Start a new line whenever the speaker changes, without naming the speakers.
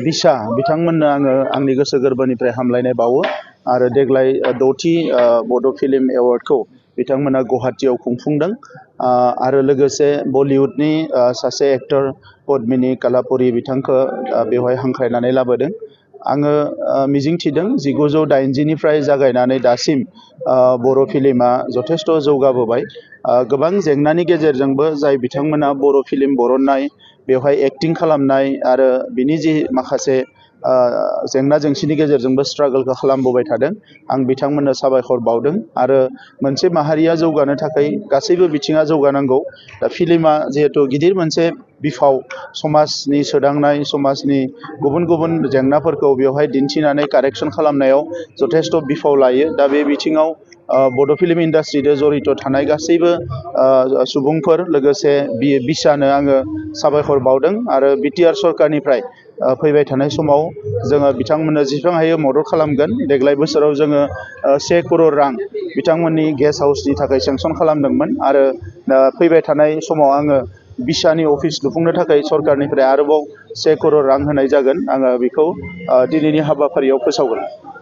बिसा बिथांमोननो आङो आंनि गोसो गोरबोनिफ्राय हामलायनाय बावो आरो देग्लाय 6थि बड' फिल्म एवार्डखौ बिथांमोना गुवाहाटीआव खुंफुंदों आरो लोगोसे बलिउडनि सासे एक्टर पद्मिनी कलापुरी बिथांखौ बेवहाय हांख्रायनानै लाबोदों। आङो मिजिंथिदों 1980निफ्राय जागायनानै दासिम बर' फिल्मा जथेस्थ' जौगाबोबाय। गोबां जेंनानि गेजेरजोंबो जाय बिथांमोना बर' फिल्म बरननाय बेवहाय एक्टिं खालामनाय आरो बिनि जि माखासे जेंना जेंसिनि गेजेरजोंबो स्ट्रागोलखौ खालामबोबाय थादों। आं बिथांमोननो साबायखर बावदों आरो मोनसे माहारिया जौगानो थाखाय गासैबो बिथिङा जौगानांगौ। दा फिल्मा जिहेथु गिदिर मोनसे बिफाव समाजनि सोदांनाय समाजनि गुबुन गुबुन जेंनाफोरखौ बेवहाय दिन्थिनानै कारेक्सन खालामनायाव जथेस्थ' बिफाव लायो। दा बे बिथिङाव बड' फिल्म इन्डास्ट्रिजों जड़ित थानाय गासैबो सुबुंफोर लोगोसे बिसानो आङो साबायखर बावदों आरो बिटिआर सरकारनिफ्राय फैबाय थानाय समाव जोङो बिथांमोननो जेसेबां हायो मदद खालामगोन। देग्लाय बोसोराव जोङो 1 करोड़ रां बिथांमोननि गेस्ट हाउसनि थाखाय सेंसन खालामदोंमोन आरो फैबाय थानाय समाव आङो बिसानि अफिस लुफुंनो थाखाय सरकारनिफ्राय आरोबाव 1 करोड़ रां होनाय जागोन। आङो बेखौ दिनैनि हाबाफारियाव फोसावगोन।